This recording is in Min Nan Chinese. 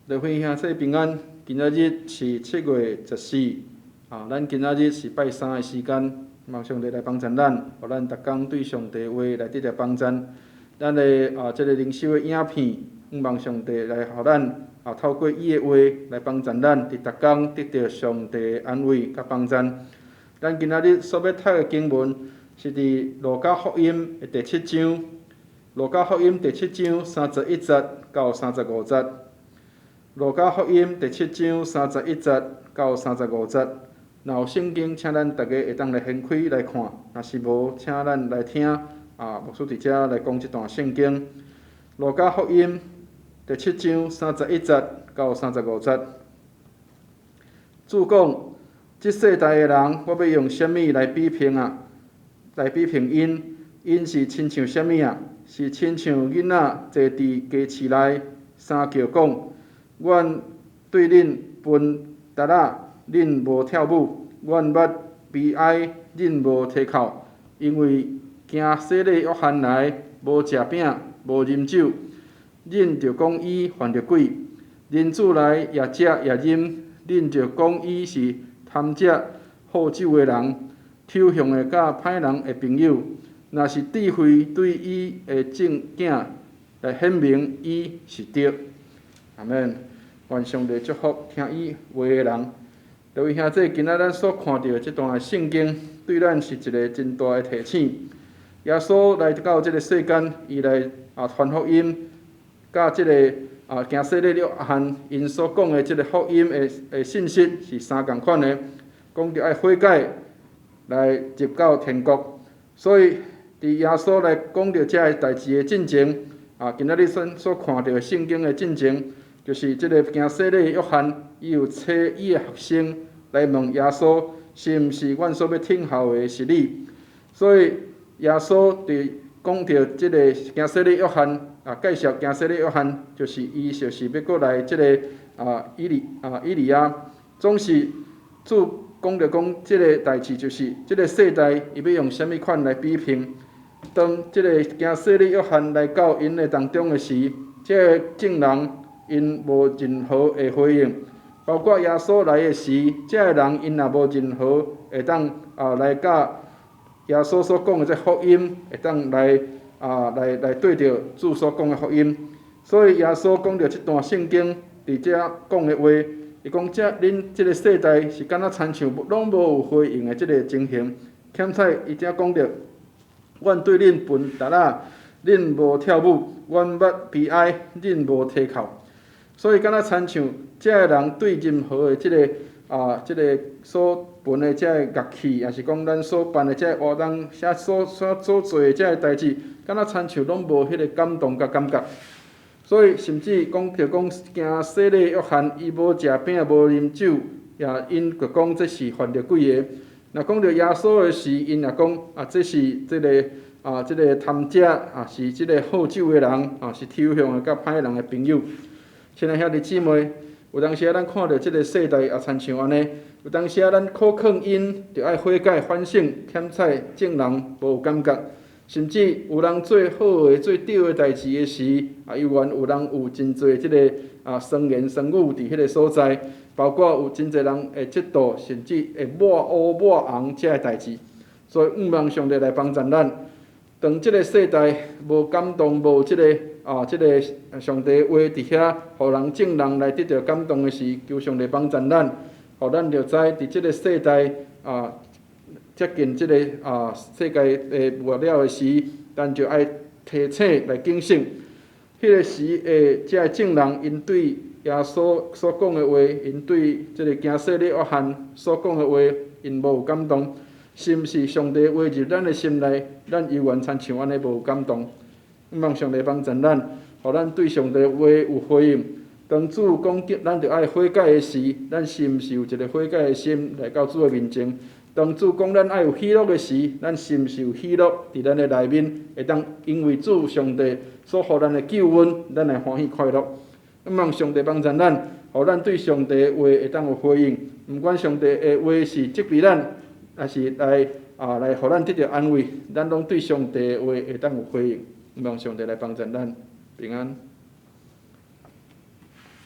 各位兄弟平安，今仔日是7月14，啊，咱今仔日是拜三的時間，望上帝來幫贊咱，予咱逐工對上帝話來得著幫贊。咱的啊，這个靈修的影片，望上帝來予咱啊，透過伊的話來幫贊咱，佇逐工得著上帝的安慰佮幫贊。咱今仔日所欲讀的經文是佇路加福音的第七章，路加福音第七章31節到35節。路加福音第七章31節到35節，若有聖經，請咱逐家會當來掀開來看；若是無，請咱來聽啊，牧師佇遮來講這段聖經。路加福音第七章31節到35節，主講：這世代的人，我欲用啥物來比評啊？來比評𪜶？𪜶是親像啥物啊？是親像囡仔坐佇街市內，三叫講：阮對恁歕笛仔，恁無跳舞；阮捌悲哀，恁無啼哭。因為行洗禮約翰來，無食餅，無啉酒，恁就講伊犯著鬼；人子來也食也飲，恁就講伊是貪食好酒的人，抽象的佮歹人的朋友。若是智慧對伊的眾囝來顯明伊是著。阿們，願上帝祝福聽伊話的人。各位兄弟，今仔咱所看著的這段聖經，對咱是一个真大的提醒。耶穌來到這个世間，伊來啊傳福音，佮這个啊行洗禮約翰𪜶所講的這个福音的信息是相仝款的，講著愛悔改來入到天國。所以，佇耶穌來講著這个代誌的進前，啊，今仔日所看著聖經的進前，就是這个行洗禮約翰，伊有差伊的學生來問耶穌，是毋是阮所欲等候的是你？所以耶穌佇講著這个行洗禮約翰啊，介紹行洗禮約翰，就是伊就是欲閣來這个啊以利啊以利亞，總是主講著講這个代誌，就是這个世代伊欲用啥物款來比評？當這个行洗禮約翰來到𪜶的當中的時，這个眾人𪜶無任何的回應，包括耶穌來的時，這个人𪜶也無任何會當啊來佮耶穌所講的這福音，會當來啊來來對著主所講的福音。所以耶穌講著這段聖經佇遮講的話，伊講這恁這个世代是敢若親像攏無有回應的這个情形。欠彩伊遮講著，阮對恁歕笛仔，恁無跳舞；阮捌悲哀，恁無啼哭。所以敢若親像這个人對任何的這个啊，這个所歕的這个樂器，抑是講咱所辦的這个活動，啥所做的這个代誌，敢若親像攏無彼个感動佮感覺。所以甚至講著講行洗禮約翰，伊無食餅，無啉酒，也𪜶就講這是犯著鬼的。若講著耶穌的時，𪜶也講啊，這是這个啊，這个貪食啊，是這个好酒的人啊，是抽象的佮歹人的朋友。親愛兄弟姊妹，有當時仔咱看著這个世代也親像按呢，有當時仔咱苦勸𪜶著愛悔改反省，欠彩眾人無有感覺，甚至有人做好的、做對的代誌的時，啊，猶原有人有真濟這个啊酸言酸語佇彼个所在，包括有真濟人會嫉妒，甚至會抹烏抹紅這个代誌。所以，向望上帝來幫助咱。當這个世代無感動、無這个啊，這个上帝話佇遐，予人眾人來得著感動的時，求上帝幫助咱，予咱就知佇這个世代啊，接近這个啊世界的末了的時，咱就愛提醒來警醒。彼个時的這个眾人，𪜶對耶穌所講的話，𪜶對這个行洗禮約翰所講的話，𪜶無有感動。是毋是上帝話入咱的心內，咱猶原親像按呢無有感動？望上帝幫助咱，予咱對上帝話有回應。當主講咱著愛悔改的時，咱是毋是有一个悔改的心來到主的面前？當主講咱愛有喜樂的時，咱是毋是有喜樂佇咱的內面，會當因為主上帝所予咱的救恩，咱來歡喜快樂？望上帝幫助咱，予咱對上帝的話會當有回應。毋管上帝的話是責備咱，抑是來啊來予咱得著安慰，咱攏對上帝的話會當有回應。望上帝來幫助咱，平安。